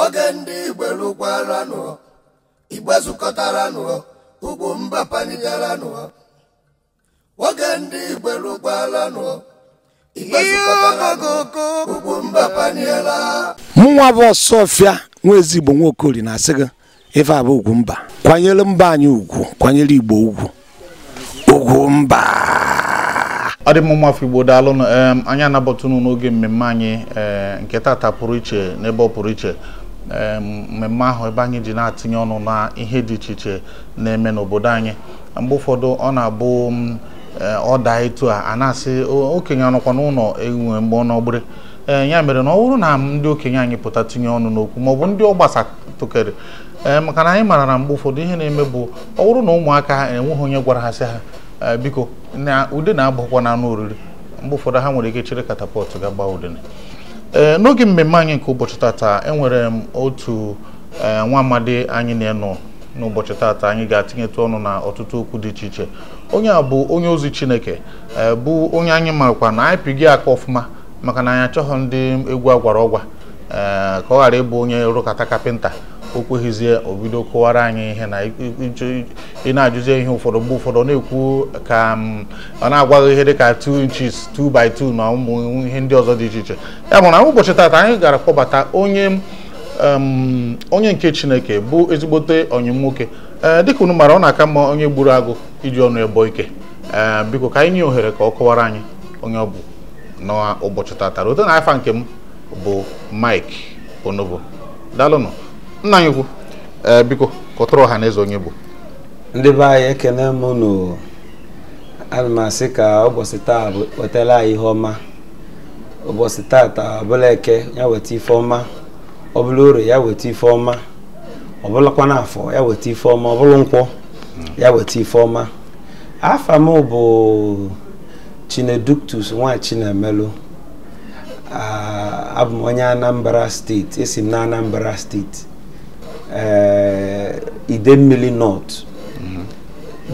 Oge ndị Igbo lụkwaranụ, Igbo zukọtaranụ, ugwu mba panigaranụ. Oge ndị Igbo lụkwaranụ, Igbo zukọtaranụ, ugwu mba paniela. Mụnwa bụ Ọsọfịa nwa ezigbo Nwaokori na-asị gị ife abụ ugwu mba. Kwanyere mba anyị ugwu, kwanyere Igbo ugwu. Ugwu mba. Ọ dị mma afọ Igbo daalụnụ. Anyị anabata unu n'oge mmemme anyị nke tata pụrụ iche n'ebe ọ pụrụ iche. Mmemme ahụ ebe anyị ji na-atinye ọnụ na ihe dị iche iche na-eme n'obodo anyị. Mgbe ụfọdụ ọ na-abụ ọ daa etu a na-asị okenye ọnọkwa n'ụlọ enwe mgbe ọ nọgbere. Ya mere na ọ bụrụ na ndị okenye anyị pụta tinye ọnụ n'okwu maọbụ ndị ọ gbasatụkere, maka na anyị mara na mgbe ụfọdụ ihe na-eme bụ ọ bụrụ na ụmụaka enweghị onye gwara ha sị ha biko na ude na-abụkwa n'anụ oriri, mgbe ụfọdụ ha nwere ike chere catapult ga gbaa udene. N'oge mmemme anyị nke ụbọchị tata, enwere m otu nwa amadi anyị na-enọ n'ụbọchị tata. Anyị ga-atinyetụ ọnụ na ọtụtụ okwu dị iche iche. Onye a bụ onye ozi Chineke, bụ onye anyị marakwa na anyị pịghị aka ọfụma, maka na anyị achọghị ndị egwu agwara ọgwa, ka ọ ghara ịbụ onye rụkata kapịnta o kweghizie o bido kọwara anyị ihe na ị na-ajụzie ihe ụfọdụ. Mgbe ụfọdụ ọ na-ekwu ka ọ na-agwaghị ihe dịka 2 inches 2 by 2 na ụmụ ihe ndị ọzọ dị iche iche. Ya bụ na ụbọchị tata anyị gara kpọbata onye onye nke Chineke bụ ezigbote onyim nwoke. Dịka unu mara, ọ na-aka mma onye gburu agụ iji ọnụ ebo ike. Biko ka anyị nye ohere ka ọ kọwara anyị onye ọ bụ n'ụbọchị tata. Rute na afa nke m bụ Mike Onobo. Daalụnụ nna anyị ukwu. Biko kọtụrụ ọha na eze onye bụ. Ndị be anyị, ekene m unu. Ana m asị ka ụbọchị taa wetara anyị ihe ọma. Ụbọchị tata ọbụla eke ya weta ife ọma, ọbụla orie ya weta ife ọma, ọbụlakwa n'afọ ya weta ife ọma, ọbụla nkwọ ya weta ife ọma. Afa m bụ Chineductus nwa Chinemelu. Abụ m onye Anambra Steeti. Esi m na Anambra Steeti, Idemmili North,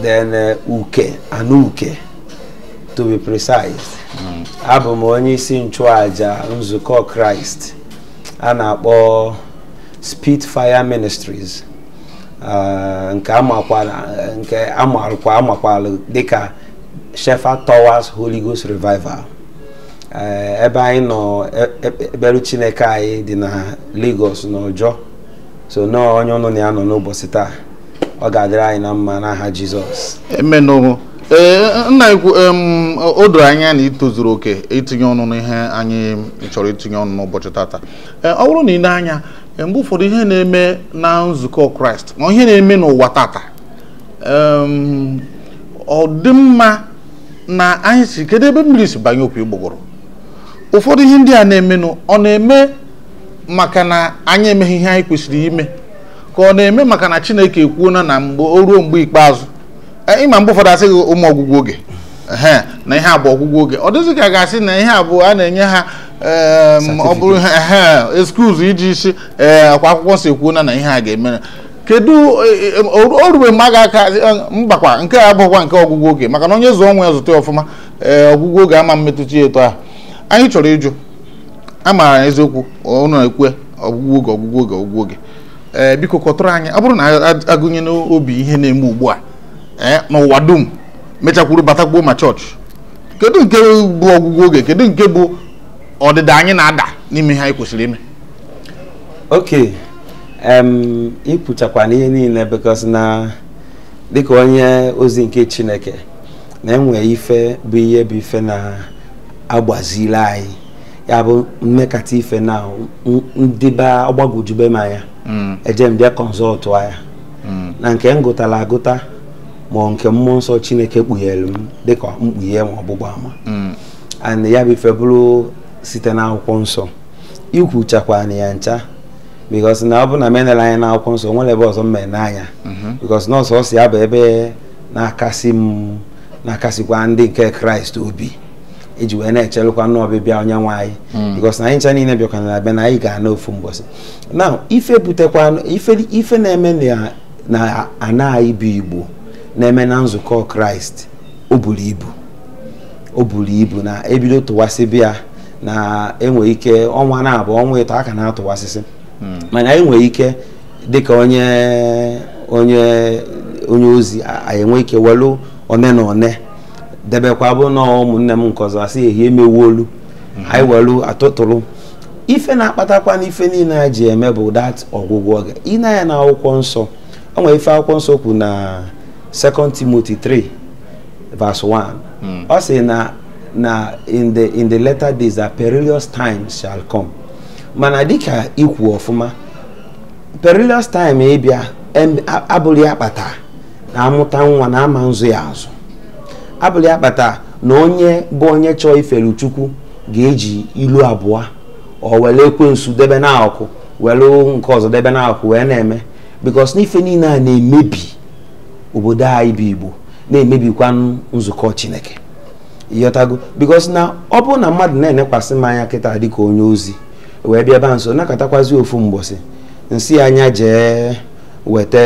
then Uke Anuke to be precise. Abụ m onye isi nchụaja nzukọ Kraịst a na-akpọ Spitfire Ministries, nke amakwara nke amarụkwa amakwara dịka Shepherd Towers Holy Ghost Revival. Ebe anyị nọ ekpere Chineke anyị dị na Lagos na Ọjọọ. So nọọ onye ọnụ na ya nọ n'ụbọchị taa, ọ ga-adịrị anyị na mma n'aha Jizọs. Emenụ ee nna ikwu, o doro anya na ị tozuru oke itinye ọnụ n'ihe anyị chọrọ itinye ọnụ n'ụbọchị tata. Ọ bụrụ na ị na-anya mgbe ụfọdụ ihe na-eme na nzukọ Kraịst ma ihe na-eme n'ụwa tata, ọ dị mma na anyị si kedu ebe mmiri si banye opi ụgbọgụrụ. Ụfọdụ ihe ndị a na-emenụ, ọ na-eme maka na anyị emeghị ihe anyị kwesịrị ime, ka ọ na-eme maka na Chineke ekwuona na mgbe o ruo mgbe ikpeazụ? Ịma mgbe ụfọdụ asịghị ụmụ ọgwụgwụ oge na ihe abụ ọgwụgwụ oge, ọ dịzị ka a ga-asị na ihe abụọ a na-enye ha, ọ bụrụ ehe excuse iji isi ee akwa akwụkwọ si ekwuona na ihe a ga-eme. Kedu o rube mgbe a ga-aka mbakwa nke a abụghịkwa nke ọgwụgwụ oge, maka na onye zụọ onwe ya zụta ya ọfụma, ee, ọgwụgwụ oge ama mmetụta ya etu ahụ anyị chọrọ ịjụ. A maara eziokwu ọnụ na-ekwe ọgwụgwụ oge, ọgwụgwụ oge, ọgwụgwụ oge. Biko kọtụrụ anyị, ọ bụrụ na agụnye n'obi ihe na-eme ugbu a n'ụwa dum mechakwuru batakwuo ma chọọchị, kedu nke bụ ọgwụgwụ oge, kedu nke bụ ọdịda anyị na-ada n'ime ihe anyị kwesịrị ime? Ok, ikwuchakwa n'ihe niile, because na dịka onye ozi nke Chineke na-enwe ife bụ ihe bụ ife na-agbaziri anyị, ya bụ mmekata ife na ndịba ọgbagwojube m anya, eje m bịa consult ya na nke m gụtara agụta ma nke mmụọ nsọ Chineke kpughere m dịka mkpughe ma ọgbụgba ama. And ya bụ ife bụrụ site n'akwụkwọ nsọ. Ikwuchakwa na ya ncha, because na ọ bụ na menere anya n'akwụkwọ nsọ, nwere ebe ọzọ m mere n'anya, because nọọsụ ọsọ ya bụ ebe na-akasị m, na-akasịkwa ndị nke Kraịst obi iji wee na-echelụkwa n'ọbịbịa onye nwe anyị, because na anyị ncha niile bịakwana na abịa na anyị ga-ana ofu mbọsị. Now, ife butekwa ife na-eme na ana anyị bụ Igbo, na-eme na nzukọ Kraịst, o buru ibu, o buru ibu na ebido tụwasị bịa na enwe ike ọnwa na-abụ ọnwa 3 aka na-atụwasịsị. Mana anyị nwere ike dịka onye onye onye ozi, anyị enwe ike welu one na one debekwa bụ na ụmụnne m nke ọzọ asị ehi emewolu anyị welu atụtụrụ ife na-akpatakwa n'ife niile a ji eme bụ that ọgwụgwọ oge. Ị na-anya na akwụkwọ nsọ, o nwere ife akwụkwọ nsọ kwu na 2 Timothy 3 verse 1. Ọ sị na in the latter days that perilous times shall come. Mana dịka ikwu ọfụma, perilous time ịbịa abụghị akpata na amụta nwa na ama nzu ya azụ, abụghị akpata na onye bụ onye chọọ ifere Chukwu ga-eji ilu abụọ o were ekwensu debe n'akụ, were nke ọzọ debe n'akụ wee na-eme, because n'ife niile a na-emebi obodo anyị bụ Igbo, na-emebikwa nzukọ Chineke. Ịghọtago? Because na ọ bụrụ na mmadụ na-enekwasị m anya kịta dịka onye ozi wee bịa ebe a nso nakọtakwazi ofu mgbọsị nsị anya jee weta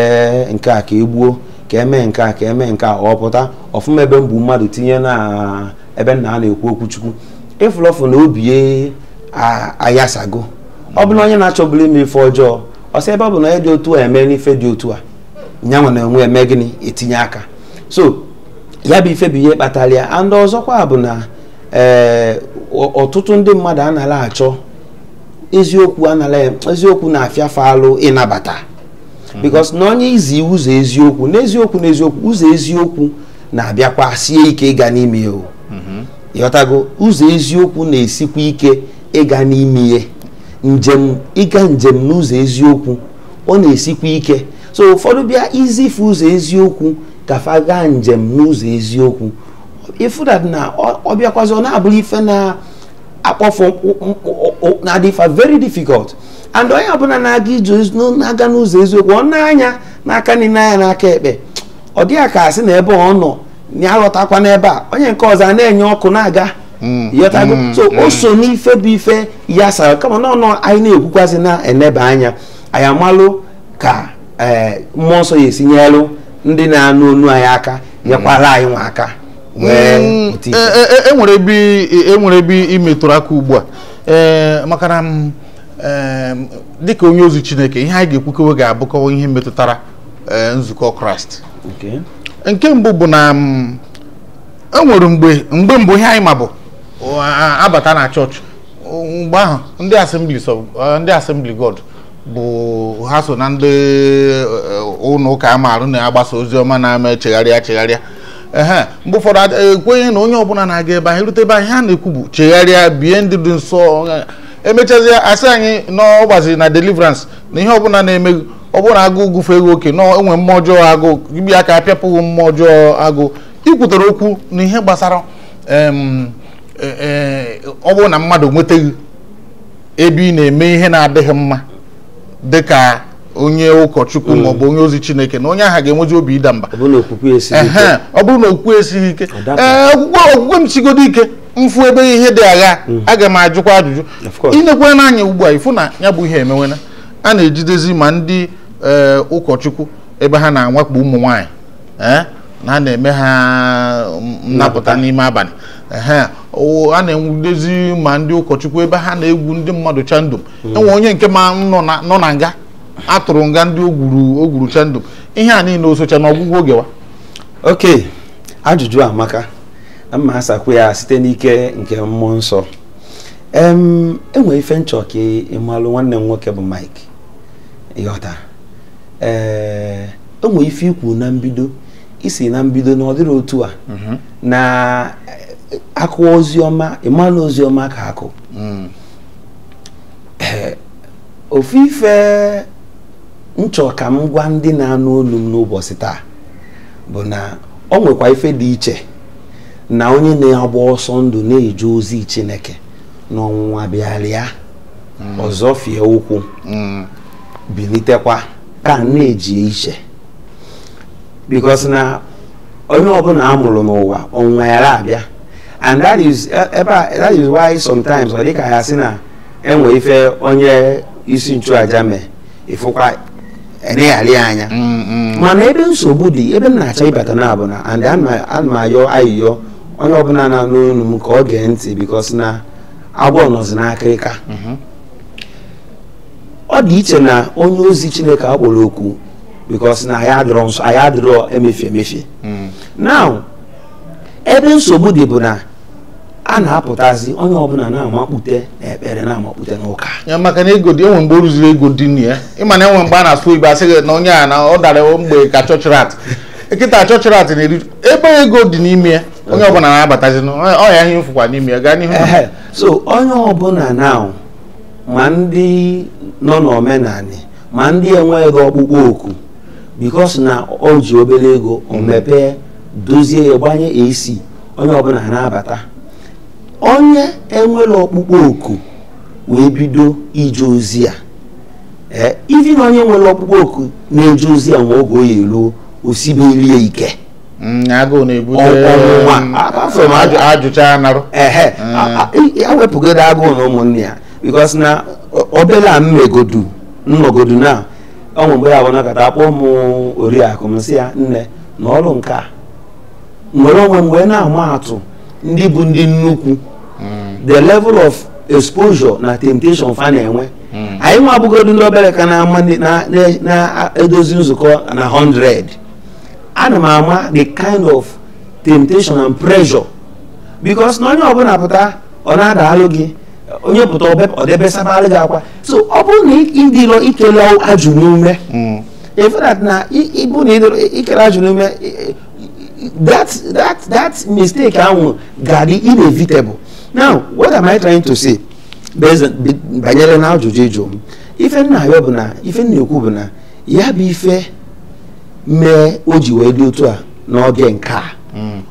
nke a ka egbuo, ka emee nke a, ka emee nke a, ọ pụta ọfụma ebe mbụ mmadụ tinye na ebe nna a na-ekwu okwu Chukwu, ịfụlọfụ na obi ayasago. Ọ bụrụ onye na-achọbụrụ ime ife ọjọọ, ọsọ ebe ọ bụ na onye dị otu a eme n'ife dị otu a, nyanwa na enwe eme gịnị, etinye aka. So ya bụ ife bụ ihe kpatara ya. And ọzọkwa bụ na ee, ọtụtụ ndị mmadụ anaghị achọ eziokwu, anala eziokwu na-afịafe alụ ịnabata, because na onye izi ụzọ eziokwu n'eziokwu n'eziokwu, ụzọ eziokwu na-abịakwa sie ike ịga n'ime ya o. Ịghọtago? Ụzọ eziokwu na-esikwa ike ịga n'ime ya, njem ịga njem n'ụzọ eziokwu ọ na-esikwa ike. So ụfọdụ bịa izife ụzọ eziokwu ka fa gaa njem n'ụzọ eziokwu, ifu that na ọ bịakwazi ọ na-abụrụ ife na akpọfụ na-adịfa very difficult. And onye ọbụla na-aga ije na-aga n'ụzọ eziokwu, ọ na-anya n'aka niile anya n'aka ekpe, ọ dịghị ka asị na ebe ọ nọ na alọtakwa n'ebe a, onye nke ọzọ a na-enye ọkụ na-aga. Ịghọtago? So o so n'ife bụ ife ya sara, kama na ọnọ anyị na-ekwukwazi na-eneba anya, anyị amalụ ka ee mmụọ nsọ ya esinyelụ ndị na-anụ onu anyị aka, nyekwara anyị nwa aka wee pụta ife. Enwere ebe ị metụrụ aka ugbu a, ee, maka na m dịka onye ozi Chineke, ihe anyị ga-ekwukewe ga-abụkọwa ihe metụtara nzukọ Kraịst. Nke mbụ bụ na enwere mgbe mbụ ihe anyị ma bụ abata na chọọchị mgbe ahụ, ndị Assemblies of ndị Assembly God bụ ha so na ndị ụlọ ụka amarụ na-agbasa ozi ọma na-ama echegharịa chegharịa. Ehe, mgbe ụfọdụ ekwenye na onye ọbụla na-aga ebe ahụ erute ebe ahụ, ihe a na-ekwu bụ chegharịa, bie ndị dị nsọ. Emechazie asị anyị na ọ gbaziri na deliverance na ihe ọbụla na-eme, ọ bụrụ na agụụ gụfee gị oke na enwe mmụọ ọjọọ agụụ bịa ka apịapụghị mmụọ ọjọọ agụụ. Ikwutere okwu na ihe gbasara ọ bụrụ na mmadụ nwetaghị ebe ị na-eme ihe na-adịghị mma dịka onye ụkọchukwu maọbụ onye ozi Chineke, na onye ahụ ga-enwezi obi ịda mba. Ọ bụrụ na okwukwe esighị ike. Ehe, ọ bụrụ na okwukwe esighị ike. Ọ dapụ. Ee, okwukwe m sigodo ike, mfu ebe ihe dị agha, aga m ajụkwa ajụjụ. Of course. Inekwe n'anya ugbu a, ịfụ na ya bụ ihe emewena, a na-ejidezi ma ndị ụkọchukwu ebe ha na-awakpo ụmụ nwaanyị, ee, na a na-eme ha nnapụta n'ime abalị. Ehe, a na-enwudezi ma ndị ụkọchukwu ebe ha na-egwu ndị mmadụ chandum. Enwe onye nke ma nọ na nga atụrụ nga ndị o gwuru chandum. Ihe a niile osocha na ọgwụgwụ oge wa? Ok, ajụjụ amaka mma, asakwa ya site n'ike nke mmụọ nsọ. Enwere ife nchọ ka ịmalụ, nwanne m nwoke bụ Mike. Ịghọta? Ee, enwere ife ikwu na mbido, isi na mbido na ọ dịrị otu a na akụ oziọma, ịmalụ oziọma ka akụ. Ee, ofu ife nchọ ka m gwa ndị na-anụ olu m n'ụbọchị taa bụ na ọ nwekwa ife dị iche na onye na-agba ọsọ ndụ na-eje ozi Chineke na ọnwụnwa bịarịa ọzọ fie ụkwụ bilitekwa ka na-eji iche, because na onye ọbụla a mụrụ n'ụwa, ọnwụnwa yara abịa. And that is ebe a, that is why sometimes ọ dịka ya sị na enwe ife onye isi nchụaja mee, ịfụkwa eneghara ya anya. Mana ebe nsogbu dị, ebe m na-achọ ịbata na bụ na and ana m ayọ ayịyọ onye ọbụla na-anụ olu m ka ọ gee ntị, because na agwọ nọzi n'akịrịka. Ọ dị iche na onye ozi Chineke akpọrọ oku because na anyị adịrọ nsọ, anyị adịrọ emefie emefie. Now ebe nsogbu dị bụ na a na-apụtazi onye ọbụla na-amakpute n'ekpere, na-amakpute n'ụka. Ya maka na ego dị, enwe mgbe o rụziri ego dị na ya. Ịma na enwe mgbe a na-asụ Igbo asị gị na onye a na ọ dara mgbe ka chọọchị rat. Kịta chọọchị rat na-eri ebe ego dị n'ime ya, onye ọbụla na-abatazi ọ ya ihe mfụkwa n'ime ya gaa n'ihu. So onye ọbụla now, ma ndị nọ n'omenanị ma ndị enweghị ọkpụkpọ oku, because na o ji obere ego o mepee dozie ya gbanye AC, onye ọbụla na-abata. Onye enwere ọkpụkpọ oku wee bido ije ozi a, even onye nwere ọkpụkpọ oku na-eje ozi a nwa oge o ya eruo osibelie ike. Agụụ na-ebute ọnwụnwa ajụcha narụ. Ehe, ewepụgodo agụụ na ụmụnne ya, because na obere a mmegodu nnọgodu na ọnwụ mgbe ya bụ nakọta akpọ m oriakụ m sị ya nne na ọrụ nke a nwere onwe m wee na-ama atụ ndị bụ ndị nnukwu, the level of exposure na temptation fa na-enwe. Anyị nwa abụgodu ndị obere ka na-ama na-edozi nzukọ na 100, ana m ama the kind of temptation and pressure, because na onye ọbụla pụta ọ na-adaalụ gị, onye pụta ọ debesabalụ gị akwa. So ọ bụrụ na ịdịrọ ikele ajụ n'ume, in fact na ịbụ na ịdịrọ ikele ajụ n'ume, that mistake ahụ ga-adị inevitable. Now what am I trying to say banyere na ajụjụ ịjụ m? Ife nna ya bụ na ife nna ekwu bụ na ya bụ ife mee o ji wee dị otu a n'oge nke a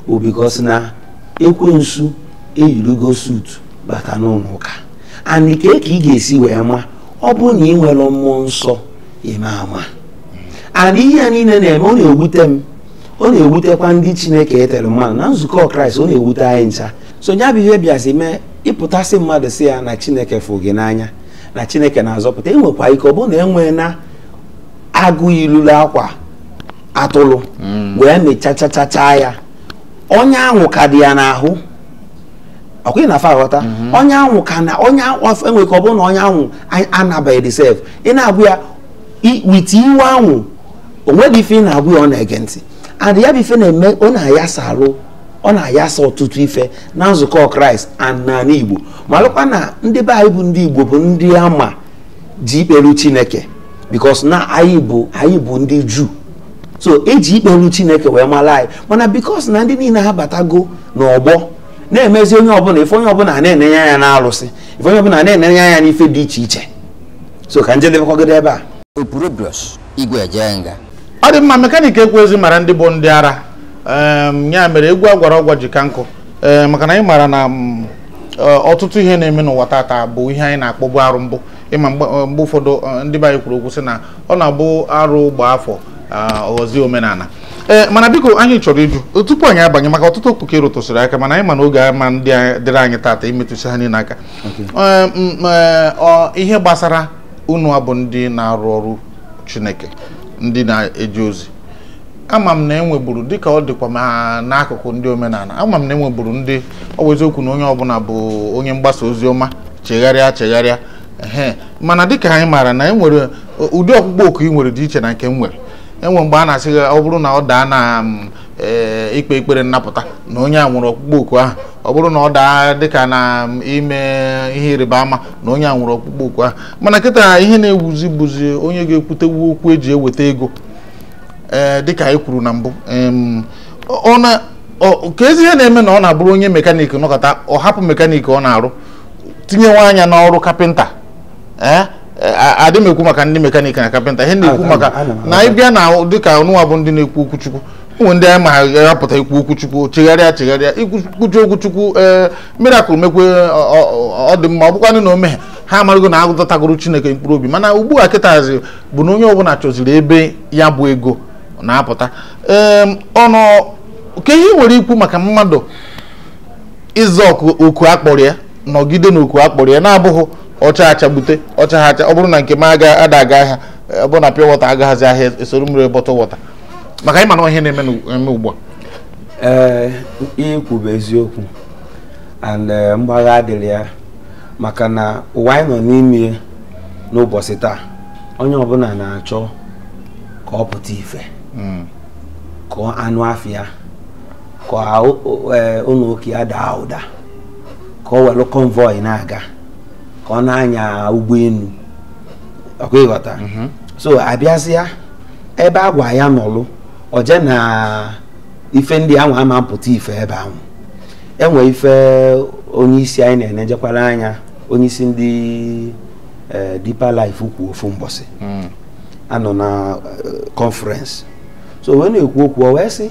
bụ because na ekwensu eyirigo suit bata n'ụlọ ụka. And ka ị ga-esi wee ma ọ bụrụ na ị nwere mmụọ nsọ ime ama. And ihe ya niile na-eme ọ na-ewute m, ọ na-ewutekwa ndị Chineke etere mmanụ na nzukọ Kraịst, ọ na-ewute anyị ncha. So nya bụ ihe bịazi mee ịpụtasị mmadụ si ya na Chineke fụ gị n'anya, na Chineke na-azọpụta. Enwekwa ike ọ bụrụ na enwee na agụ ilulu akwa atụrụ wee mechachachacha ya, onye ahụ ka dị ya n'ahụ, ọkwa na afa aghọta, onye ahụ ka na onye enwe ka ọ bụrụ na onye ahụ anabaghị the self, ị na-agụ ya wit iwe ahụ, o nweghị ife ị na-agụ ya ọ na-ege ntị. And ya bụ ife na-eme ọ na-ayasa arụ, ọ na-ayasa ọtụtụ ife na nzukọ Kraịst and n'ala Igbo. Ma alụkwa na ndị be anyị bụ ndị Igbo bụ ndị ama ji ikpere Chineke, because na anyị bụ ndị Juu, so eji ikpere Chineke wee mara anyị. Mana because na ndị niile ha batago n'ọgbọ na-emezi onye ọbụla ife onye ọbụla na-enenye anya n'arụsị, ife onye ọbụla na-enenye anya n'ife dị iche iche. So ka njedebekwagodo ebe a. Ọ dị mma, mekaniki ekwezi mara ndị bụ ndị ara. Ya mere egwu agwara ọgwa ji ka nkụ, maka na anyị mara na ọtụtụ ihe na-eme n'ụwa tata bụ ihe anyị na-akpọbu arụ mbụ. Ịma mgbe ụfọdụ ndị be anyị kwuru okwu sị na ọ na-abụ arụ gba afọ ọghọzie omenala. Mana biko anyị chọrọ ịjụ tupu anyị abanye, maka ọtụtụ okwu ka ịrụtụsịrị aka, mana anyị ma na oge ama ndị dịrị anyị tata imetụsị ha niile aka. Ihe gbasara unu abụ ndị na-arụ ọrụ Chineke, ndị na-eje ozi, ama m na enwegburu dịka ọ dịkwa ma n'akụkụ ndị omenala, ama m na enwegburu ndị ọ bụ eziokwu na onye ọbụla bụ onye mgbasa ozi ọma chegharịa chegharịa, ehe, mana dịka anyị maara na enwere ụdị ọkpụkpọ oku ị nwere dị iche na nke m nwere. Enwe mgbe a na-asị gị ọ bụrụ na ọ daa na ikpe ikpere nnapụta na onye a nwere ọkpụkpọ oku ahụ, ọ bụrụ na ọ daa dịka na ime ihe ịrịba ama na onye a nwere ọkpụkpọ oku ahụ. Mana kịta ihe na-ewuzi bụzi onye ga-ekwutewu okwu eji eweta ego, dịka anyị kwuru na mbụ. Ka ezi ihe na-eme na ọ na-abụrụ onye mekaniki nọkọta ọ hapụ mekaniki ọ na-arụ tinyewe anya n'ọrụ kapịnta. Adị m ekwu maka ndị mekaniki na kapịnta, ihe na-ekwu maka na ịbịa na dịka ọnụnwa bụ ndị na-ekwu okwu Chukwu, ụmụ ndị anyị ma apụta ikwu okwu Chukwu, chegharịa chegharịa ikwuchi okwu Chukwu, miracle mekwe ọ dị mma, ọ bụkwanụ na o meghe ha amarago na agụtagoro Chineke mkpụrụ obi. Mana ugbu a kịtazi bụ na onye ọbụla chọziri ebe ya bụ ego na-apụta. Ọnụ ka ihe nwere ikwu maka mmadụ ịza oku akpọrọ ya, nọgide n'oku akpọrọ ya, na-abụghị ọcha achagbute ọcha ha acha. Ọ bụrụ na nke m ada aga ahịa, ọ bụrụ na pure water agaghazi ahịa, esoro mmiri bottle water, maka ịma na ihe na-eme ugbu a. Ee, ikwu bụ eziokwu and mgbagha adịrị ya, maka na ụwa anyị nọ n'ime n'ụbọchị taa Onye ọbụla na-achọ ka ọ pụta ife, ka anụ afịa, ka ụlọ ụka ya daa ụda, ka ọ were convoy na-aga, ka ọ na-anya ụgbọelu, ọkwa ịghọta. So abịazịa ebe agwa ya nọlụ oje na ife ndị ahụ ama mpụta ife ebe ahụ. Enwe ife onye isi anyị na-enejekwara anya, onye isi ndị Deeper Life kwu ofu mbọsị anọ na conference. So wee na-ekwu okwu, o wee sị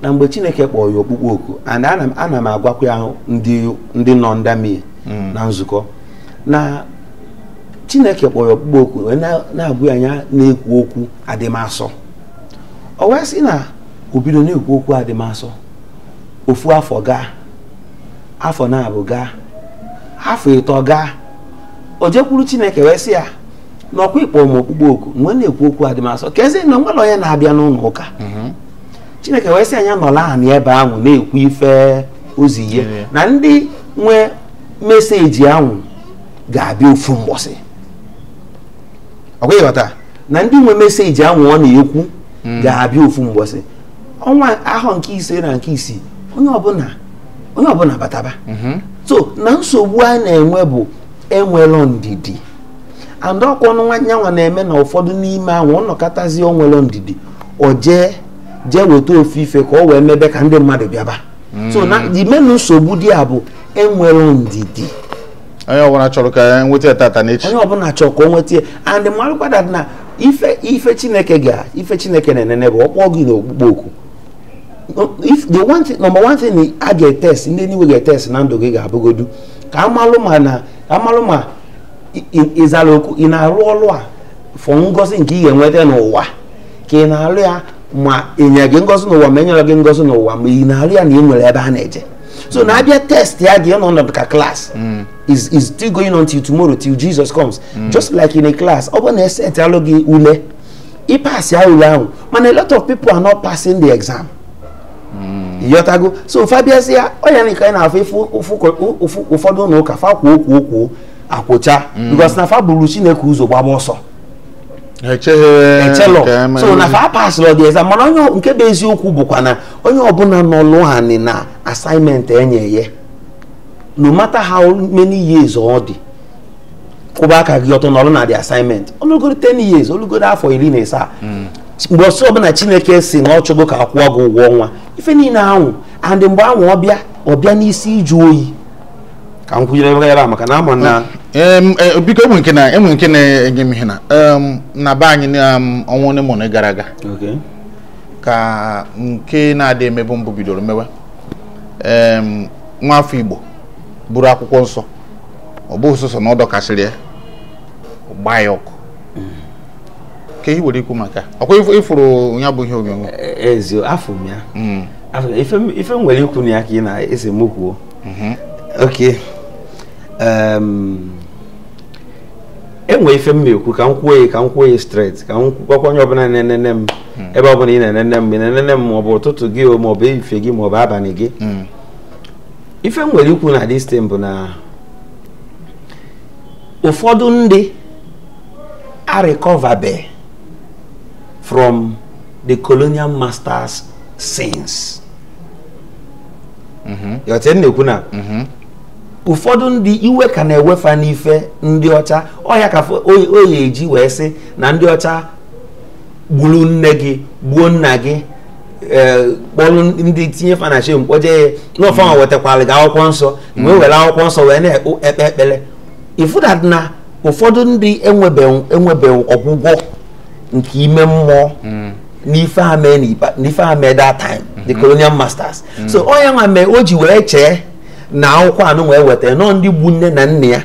na mgbe Chineke kpọrọ ya okpukpe oku, and ana m agwakwa ya ndị nọ ndami na nzukọ na Chineke kpọrọ ya okpukpe oku wee na-agwa ya anya na-ekwu okwu adịmasọ. O wee sị na o bido na-ekwu okwu adịmasọ, ofu afọ gaa, afọ na-abụ gaa, afọ 3 gaa, o jekwuru Chineke wee sị ya na ọkwa ịkpọ m okpukpe oku mgbe na-ekwu okwu adịmasọ, ka ezi na nwere onye na-abịa n'ụlọ ụka. Chineke wee sị anya nọla anị ebe ahụ na-ekwu ife ozi ihe na ndị nwe meseji ahụ ga-abịa ofu mbọsị. Ọkwa ịghọta na ndị nwe meseji ahụ ọ na-ekwu ga-abịa ofu mbọsị. Ọnwa ahọ nke 5 na nke 6 onye ọbụla bataba. So na nsogbu a na-enwe bụ enwelo ndidi. And ọkwa nyanwa na-eme na ụfọdụ n'ime ahụ ọ nọkọtazi onwelo ndidi, o jee weta ofu ife ka ọ wee mebe ka ndị mmadụ bịaba. So na imenu nsogbu dị a bụ enwelo ndidi. Onye ọbụla chọrọ ka nweta tata n'echi, onye ọbụla chọrọ ka o nweta ya. And malụkwada na ife Chineke ga ife Chineke na-enene bụ ọkpọ gị n'okpukpe oku. If the one thing, number one thing a ga-etest, ndị niwe ga-etest na ndụ gị ga-abụgodu ka amalụ ma na amalụ ma ịzara okwu, ị na-arụ ọrụ a fọ ngozi nke ị ga-enweta n'ụwa, ka ị na-arụ ya ma enye gị ngozi n'ụwa ma enyere gị ngozi n'ụwa, ma ị na-arụ ya na ị nwere ebe a na-eje. So na abịa test ya gị nọ ka class is still going on till tomorrow, till Jesus comes. Just like in a class, ọ bụ na eset alụ gị ule, ị pass ya ule ahụ, mana a lot of people are not passing the exam. Yotago. So fabiazia onye na ka na afọ ụfọdụ ụlọ ụka fa kwuo okwu okwu akwụcha, because na fa buru Chineke ụzọ gbaba ọsọ echelo. So na fa pass lọ the exam. Mana onye nke bụ eziokwu bụkwa na onye ọbụla nọlụ anị na assignment enye ya, no matter how many years ọ dị, kwụba aka gị ọtọ nọlụ na the assignment, olugoro 10 years, olugoro afọ 17, mgbe ọsọ ọbụla Chineke si na ọ chọgo ka akwụọ gị ụgwọ ọnwa ife niile ahụ. And mgbe ahụ ọbịa n'isi iju oyi ka m kwunyere ebe a maka na ama na biko enwe nke na-enye m ihe na na be anyị na ọnwa ole ma gara aga ka nke na-adị emebu mbụ bidoro mewe. Nwa afọ Igbo buru akwụkwọ nsọ, ọ bụghị sọsọ na ọ dọkasịrị ya, gbaa ya ọkụ. Ka ihe were ikwu maka ọkwa ịfụrụ ya bụ ihe onyonyo ezi afọ m ya ife m nwere ikwu na ya ka ị na-ese m kwuo. Okay, enwe ife m ekwu ka m kwuo ya straight, ka m gwakwa onye ọbụla na-enene m ebe ọbụla ị na-enene m, ị na-enene m maọbụ ụtụtụ gị maọbụ ehihie gị maọbụ abalị gị. Ife m nwere ikwu na this thing bụ na ụfọdụ ndị a recoverbe from the colonial masters' sins. Na-ekwu na ụfọdụ ndị iwe ka na-ewefa n'ife ndị ọcha ọya ka oyi eji wee sị na ndị ọcha gburu nne gị, gbuo nna gị, kpọrọ ndị tinye fa na shame kpọje ya n'ofe ahụ, wetakwara gị akwụkwọ nsọ, wee were akwụkwọ nsọ wee na-ekpe ekpere. Ifu that na ụfọdụ ndị enwebeghị ọgwụgwọ nke ime mmụọ n'ife ha mee that time, the colonial masters. So onye nwa mee o ji wee chee na akwụkwọ anụ wee weta nọ ndị gbu nne na nna ya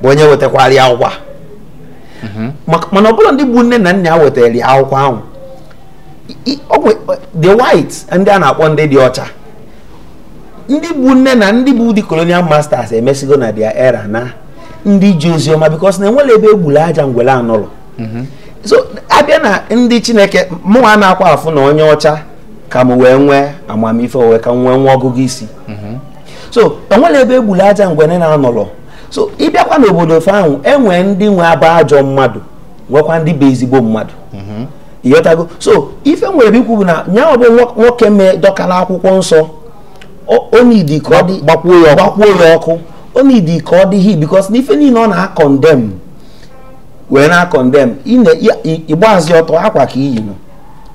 bụ onye wetakwara ya akwụkwọ, mana ọ bụrụ ndị gbu nne na nna ya wetara ya akwụkwọ ahụ, the white ndị a na-akpọ ndị dị ọcha, ndị gbu nne na ndị bụ the colonial masters emesigo na their era na ndị ji oziọma, because na enwere ebe egburu aja ngwere anọrọ. So abịa na ndị Chineke mụnwa na-akwa afụ na onye ọcha ka m wee nwee amamife, wee ka m nwee nwa ọgụgụ isi. So enwere ebe egburu aja ngwere na-anọrọ. So ịbịakwa n'obodo ofe ahụ enwee ndị nwe aba ajọ mmadụ, Nwekwa ndị bụ ezigbo mmadụ. Ịghọtago? So ife nwere ikwu bụ na nya ọ bụ nwoke mee dọkara akwụkwọ nsọ, onidi ka ọ dị gbakwuo ya ọkụ, onidi ka ọ dịghị, because n'ife niile ọ na-akọndem wee na-akọndem ịgbazi ọtọ akwa ka iyi nọ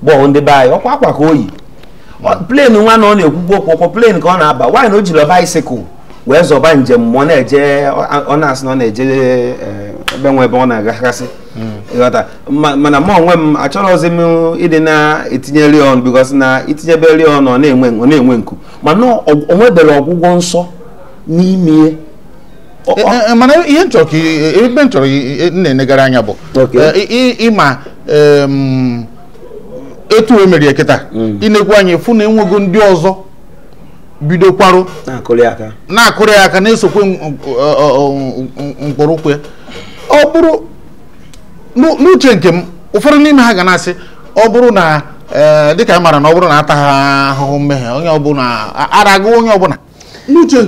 gbọọ ndị be anyị ọkwa akwa ka oyi plen nwa na ọ na-ekwukwu okwu ọkwọ plen ka ọ na-aba nwaanyị na o jiri bicycle wee zọba njem ọ na-eje, ọ na-asị na ọ na-eje ebe nwe ebe ọ na-agagasị. Ịghọta? Mana mụ onwe m achọrọzi m ịdị na-etinyere ọnụ, because na itinyebere ọnụ ọ na-enwe nku, mana o nwebere ọgwụgwọ nsọ n'ime. Mana ihe nchọrọ ka ebe nchọrọ na-enegara anya bụ ịma etu e mere kịta ịnekwu anyị fụ na enwego ndị ọzọ bidokwarụ na-akụrị aka na-esokwe mkpọrọkwe. Ọ bụrụ n'uche nke m, ụfọdụ n'ime ha ga na-asị ọ bụrụ na dịka a mara na ọ bụrụ na ata ha ahụhụ mmehie onye ọbụla aragụ onye ọbụla n'uche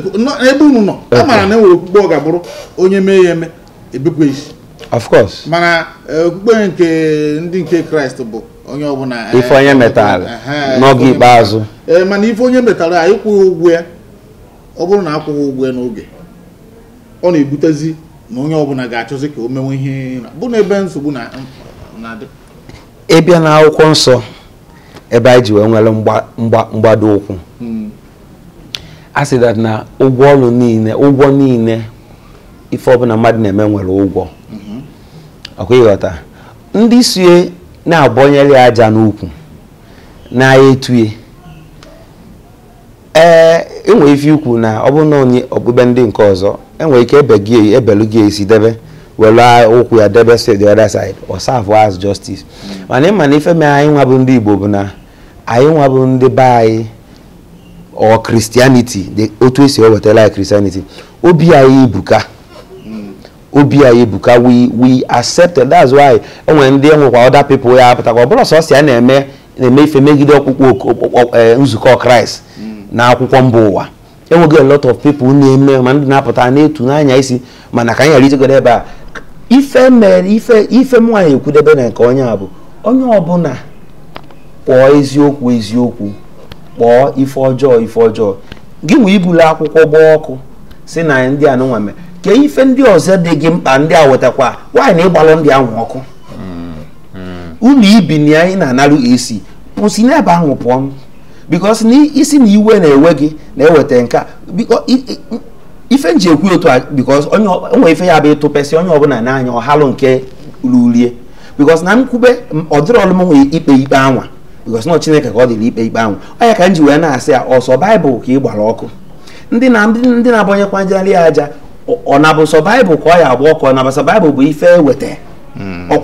ebe unu nọ a mara na enwere okpukpe ọ ga-abụrụ onye mee ya eme ebekwa isi. Of course. Mana okpukpe nke ndị nke Kraịst bụ onye ọbụla ife onye metara n'oge ikpeazụ. Mana ife onye metara anyị kwụghị ụgwọ ya, ọ bụrụ na akwụghị ụgwọ ya n'oge, ọ na-ebutezi na onye ọbụla ga-achọzi ka o mewe ihe bụ n'ebe nsogbu na-adị. Ịbịa na akwụkwọ nsọ ebe anyị ji wee nwere mgbado ụkwụ, a sị that na ụgwọ ọrụ niile, ụgwọ niile ife ọbụla mmadụ na-eme nwere ụgwọ. Ọkwa ịghọta? Ndị sie na-agbọnyere ya aja n'ukwu na-etue ee enwere ife ikwu na ọ bụrụ na onye okpukpe ndị nke ọzọ enwere ike ebelu gị esi debe were ụkwụ ya debe the other side or serve as justice. Mana ịma na ife mee anyị nwa bụ ndị Igbo bụ na anyị nwa bụ ndị be anyị or Christianity, otu esi ewetara anyị Christianity, obi anyị ebuka, obi anyị ebuka, we accepted. That's why enwere ndị enwekwa other people ya apụtakwa ọ bụrụ sọsọ ya na-eme ife megide ọkpụkpọ nzukọ Kraịst na akwụkwọ mba ụwa. Enweghị a lot of people na-eme ma ndị na-apụta na-etu n'anya isi, mana ka anyị ghara ichegodo ebe a ife mere ife m nwaanyị ekwudebe na nke onye a bụ onye ọbụla kpọọ eziokwu eziokwu, kpọọ ife ọjọọ ife ọjọọ. Gị nwee ibulu akwụkwọ gbaa ọkụ si na ndị anụnwa mee ka ife ndị ọzọ dị gị mkpa ndị a wetakwa nwaanyị na ịgbalụ ndị ahụ ọkụ ụlọ ibi na anyị na-analụ AC kwụsị n'ebe ahụ pụọ, because na isi na iwe na-ewe gị na-eweta nke a. Ife nji ekwu otu a because onye onwe ife ya bụ ịtụpesị onye ọbụla n'anya ọhalụ nke rurie, because na nkwube ọ dịrị ọlụ m nwe ikpe ikpe anwa, because na Chineke ka ọ dịrị ikpe ikpe anwa. Ọ ya ka m ji wee na-asị ya ọsọ Baịbụl ka ị gbara ọkụ, ndị na-abanyekwa njali aja ọ na-abụ sọ Baịbụl ka ọ ya agba ọkụ, ọ na-abụ sọ Baịbụl bụ ife eweta.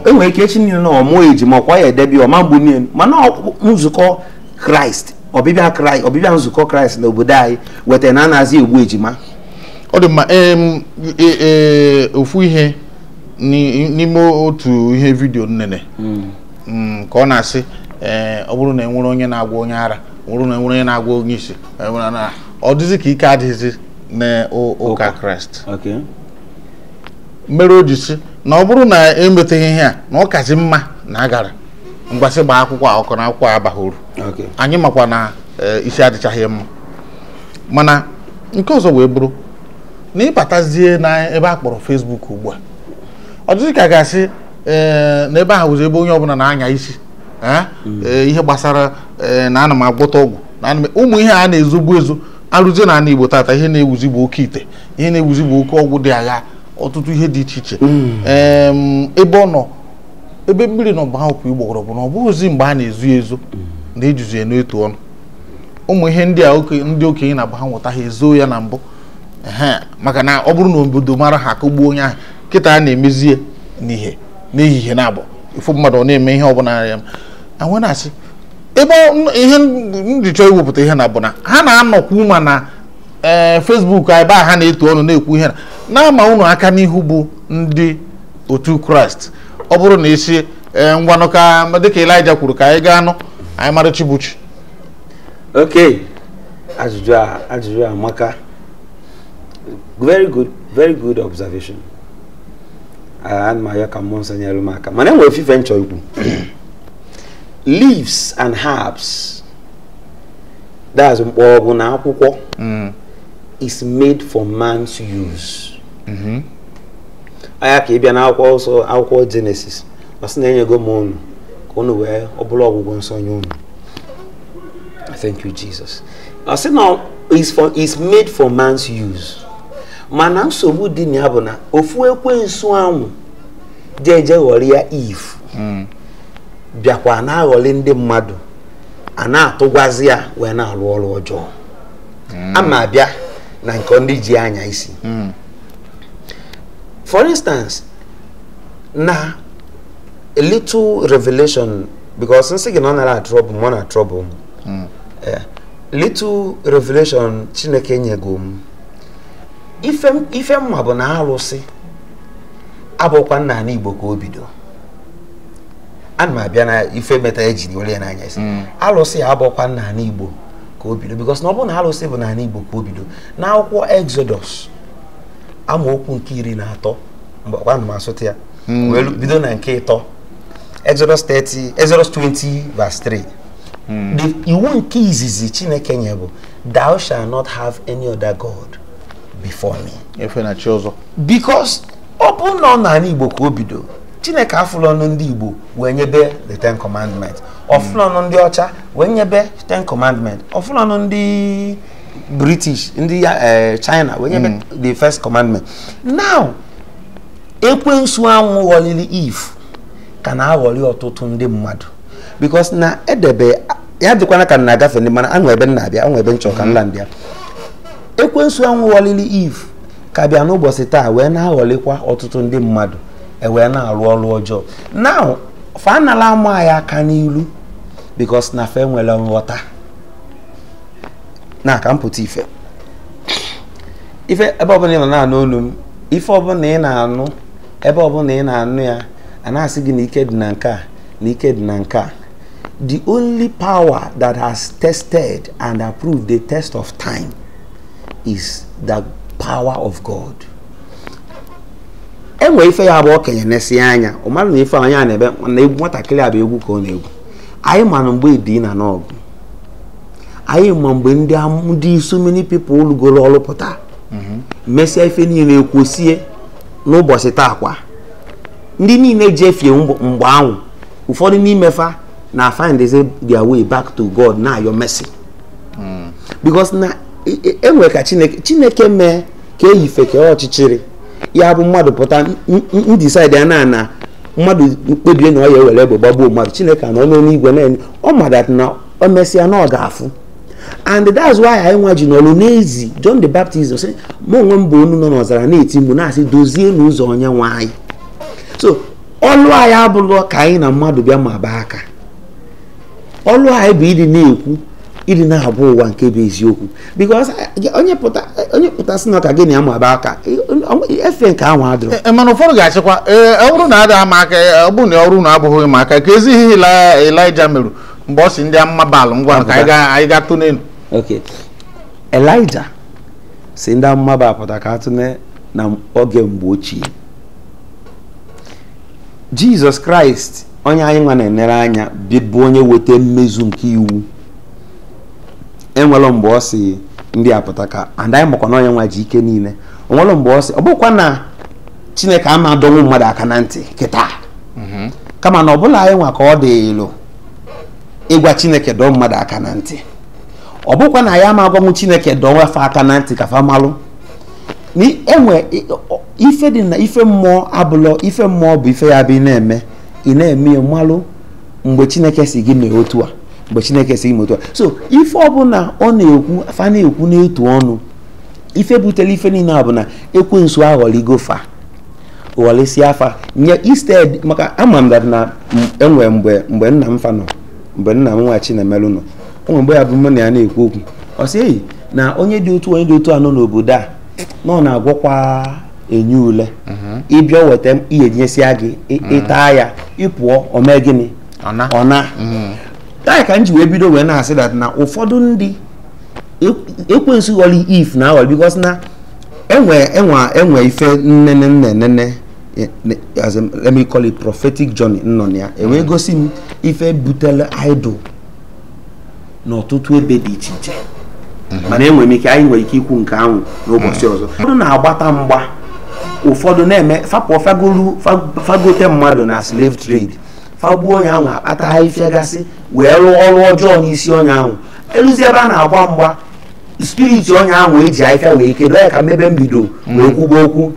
Enwere ike echi niile na ọmụọ ejima ọkwa ya edebe ọma mgbu niile, mana nzukọ Kraịst, ọbịbịa Kraịst, ọbịbịa nzukọ Kraịst n'obodo anyị weta na anazi egbu ejima. Ọ dị mma. Ofu ihe n'ime otu ihe vidiyo nnene ka ọ na-asị ọ bụrụ na enwere onye na-agwa onye ara, ọ bụrụ na enwere onye na-agwa onye isi, ọ dịzị ka ike adịghịzi na ụka Kraịst. Mere o ji sị na ọ bụrụ na emeteghị ihe a na ọ kazi mma na agara mgbasị gbaa akwụkwọ a ọkụ na akwụkwọ abaghị uru. Anyị makwa na isi adịchaghị mma. Mana nke ọzọ wee bụrụ na ịbatazie na ebe a kpọrọ Facebook ugbu a, ọ dịzị ka ga-asị na ebe ahụ bụzi ebe onye ọbụla na-anya isi ihe gbasara na ana m agwọta ọgwụ na ụmụ ihe a na-ezogbu ezo arụzie na ala Igbo tata. Ihe na-ewuzi bụ oke ite, ihe na-ewuzi bụ oke ọgwụ dị agha, ọtụtụ ihe dị iche iche. Ebe ọ nọ ebe mmiri nọ ahụ kwa igbogoro bụ na ọ bụghịzi mgbe a na-ezu ezo na ejuzi ya n'otu ọnụ. Ụmụ ihe ndị a ndị okenye na-abụ ha nweta ha ezo ya na mbụ, maka na ọ bụrụ na obodo mara ha akụgbuo onye ahụ. Kịta a na-emezie n'ihe n'ehihie na-abụ ifu mmadụ ọ na-eme ihe ọbụla ya anwe na-asị ebe ihe ndị chọọ iwepụta ihe na bụ na ha na-anọkwu ma na Facebook ebe a ha na-etu ọnụ na-ekwu ihe na-ama unu aka n'ihu bụ ndị otu Kraịst. Ọ bụrụ na isi ngwanụ ka dịka Elijah kwuru ka anyị gaa nụ anyị mara Chibuchi. Okay, ajụjụ amaka. Very good, very good observation. Ana m ayọ ka mmụọ nsọ nyere m aka, mana enwere ofufe nchọ ikwu. Leaves and herbs, that's mkpọrọgwụ na akwụkwọ, is made for man's use. Anya ka ị bịa n'akwụkwọ nsọ, akwụkwọ Genesis, ọ sị na enyego m unu ka unu wee ọ bụrụ ọgwụgwọ nsọ nye unu. Thank you, Jesus. Ọ sị na is made for man's use. Mana nsogbu dị na ya bụ na ofu ekwensu anwụ jeje ghọrọ ya Eve, bịakwa na-aghọli ndị mmadụ, a na-atụgwazi ya wee na-arụ ọrụ ọjọọ. Ama abịa na nke ndị ji anya isi. For instance, na a little revelation, because nsị gị na ọ nara trouble m, ọ na trouble m. Little revelation Chineke nyego m, ife mma bụ na arụsị abụkwa nna ala Igbo ka o bido. Ana m abịa na ife meta ejiri were ya n'anya isi. Arụsị abụkwa nna ala Igbo ka o bido, because na ọ bụrụ na arụsị bụ n'ala Igbo ka o bido, n'akwụkwọ Exodus amaokwu nke 13, mgbe ana m asụta ya wee bido na nke 3, Exodus 30, Exodus 20 verse 3. The iwu nke izizi Chineke nye bụ, thou shalt not have any other god before me. Efe na chi ọzọ. Because ọ bụ na ọ n'ala Igbo ka o bido, Chineke afụlọ ọnụ ndị Igbo wee nyebe the Ten Commandments, ọfụlọ ọnụ ndị ọcha wee nyebe Ten Commandments, ọfụlọ ọnụ ndị British, ndị China wee nyebe the first commandment. Now, ekwensu anwụ ghọliri Eve ka na-aghọli ọtụtụ ndị mmadụ, because na edebe ya dịkwana ka na-agafe ndị mana anwụ ebe na-abịa, anwụ ebe nchọ ka nla ndị ya. Ekwensu anwụ ghọliri Eve ka bịa n'ụbọchị taa wee na-aghọlikwa ọtụtụ ndị mmadụ, wee na-arụ ọrụ ọjọọ. Now, fa anala ama ya aka n'ilu, because na fe nwere nghọta. Na ka m pụta ife ife ebe ọbụla ị nọ na-anụ olu m, ife ọbụla ị na-anụ, ebe ọbụla ị na-anụ ya, a na-asị gị na ike dị na nke a, na ike dị na nke a. The only power that has tested and approved the test of time is the power of God. Enwe ife ya bụ okenye na-esi anya, ọ mara na ife anya na-ebe na egwu nwatakịrị a bụ egwu ka ọ na-egwu. Anyị ma na mgbe dị na n'ọgụ, anyị ma mgbe ndị so many people lụgoro ọrụ pụta mesịa ife niile ekwusie n'ụbọchị taa kwa, ndị niile jefie mgbe ahụ, ụfọdụ n'ime fa na find their way back to God na your mercy. Because na enwe ka Chineke mee ka eyife ka ọchịchịrị ya bụ mmadụ pụta ndecide ya na mmadụ kpebie na ọ ya ewere egbe gbagbuo mmadụ, Chineke anọ n'eluigwe na ọ mada na o mesịa na ọ ga-afụ. And that's why anyị nwa ji n'ọlụ n'ezi John the Baptist sị, mụ onwe m bụ onu nọ n'ọzara na-eti mgbu na-asị dozie n'ụzọ onye nwe anyị. So ọlụ anyị abụrụ ka anyị na mmadụ bịa ma baa aka. Ọlụ anyị bụ ịdị na-ekwu, ịdị na-abụ ụwa nke bụ eziokwu. Because onye pụta sị na ka gị na ya ma baa aka, efe nke ahụ adịrọ. Mana ụfọdụ ga-achịkwa, ọ bụrụ na ada ama aka, ọ bụrụ na ọrụ na abụghị ma aka, ka ezi ihe Elijah merụ mgbe ọ sị ndị amụma Baal ngwa ka anyị gaa tụ n'elu. Okay. Elijah si ndị amụma Baal pụta ka atụne na oge mgbe ochie. Jesus Christ, onye anyị nwa na-enere anya, bụ onye weta mmezu nke iwu. Enwere mgbe ọ si ndị apụta ka and anyị makwa na onye nwa ji ike niile. Onwere mgbe ọ si, ọ bụkwa na Chineke ama adọnwụ mmadụ aka na ntị kịta, kama na ọ bụla anyị nwa ka ọ dị elu ịgwa Chineke dọọ mmadụ aka na ntị. Ọ bụkwa na ya ama agwanwụ Chineke dọọ afa aka na ntị ka fa malụ. Enwe ife dị na ife mmụọ abụlọ, ife mmụọ bụ ife ya bụ ị na-eme, ị na-eme malụ mgbe Chineke si gị mee otu a, mgbe Chineke si gị mee otu a. So ife ọbụla ọ na-ekwu, afa na-ekwu n'etu ọnụ, ife butere ife niile a bụ na ekwensu aghọligo fa, ghọlịsịa afa nye instead. Maka ama m that na enwe mgbe nna m fa nọ, mgbe nna m nwa Chinemelu nọ, o nwere mgbe ya bụ mụ na ya na-ekwu okwu, ọ sị eyi na onye dị otu onye dị otu anọ n'obodo a na ọ na-agwọkwa enye ule, ịbịa weta ihe nyesịa gị, ịta ya, ịpụọ, o mee gịnị? Ọ na. Taa ka m ji wee bido wee na-asị that na ụfọdụ ndị ekwensu ghọrọ if na aghọrọ, because na enwe ife nnene nnene as in, let me call it prophetic journey nọ na ya, ewee gosi m ife butere idol n'ọtụtụ ebe dị iche iche. Mana enwere m ike, anyị nwere ike ikwu nke ahụ n'ụbọchị ọzọ. Ụfọdụ na-agbata mgba, ụfọdụ na-eme fapụ fagolu fagote mmadụ na slave trade, fagbuo onye ahụ, akpata ha ife gasị wee rụọ ọrụ ọjọọ n'isi onye ahụ. Eluzi ebe a na-agba mgba, spirit onye ahụ eji ahịfịa wee kedo ya ka mmebe mbido wee kwugbo okwu,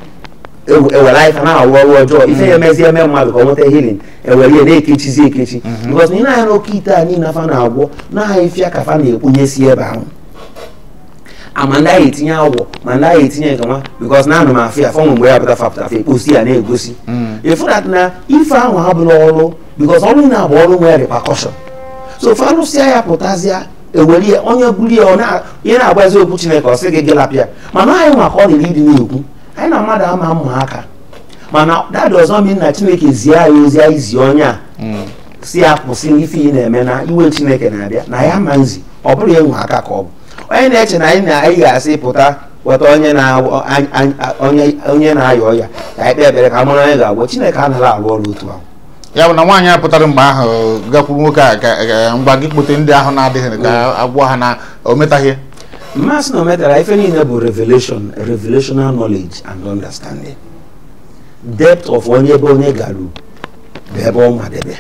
ewere ahịfịa na-arụ ọrụ ọjọọ, ife ya emezi eme mmadụ ka ọ nweta healing, ewere ya na-ekechizi ekechi, because na ị na-anya n'oke ite a niile afa na-agwọ na ahịfịa ka fa na-ekpunyesi ebe ahụ, ama ndị agha etinye agwọ, ma ndị agha etinye nke nwa, because na anụ m afụ ya fọnwụ mgbe ya pụta fapụta fa ekposi ya na-egosi ịfụ that na ife ahụ abụla ọrụ, because ọrụ na-abụ ọrụ nwere repercussion. So farụsịa ya pụtazịa, ewere ya onye buru ya ihe na-agbazi okwu Chineke, ọ sị gị gelapịa. Mana anyị nwa ka ọ dịrị ịdị na-ekwu anyị na mmadụ ama mma aka, mana that does not mean na Chineke zie anyị ozi anyị zie onye a si ya kwụsị n'ife ị na-eme na iwe Chineke na-abịa na ya ma nzi, ọ bụrụ ya nwe aka ka ọ bụ onye na-eche na anyị ga-asị pụta weta onye na-ayọ ọya ka anyị kpee ekpere ka mara onye ga-agwọ. Chineke anaghị arụ ọrụ otu ahụ. Ya bụ na nwaanyị a pụtara mgbe ahụ gakwuru nwoke a ka ngwa gị kpote ndị ahụ na-adịghị ka agwọ ha na o metaghị. Mmasị na o metara ife niile bụ revelation, revelational knowledge and understanding, depth of onye ebe onye garu bụ ebe ọ madebe.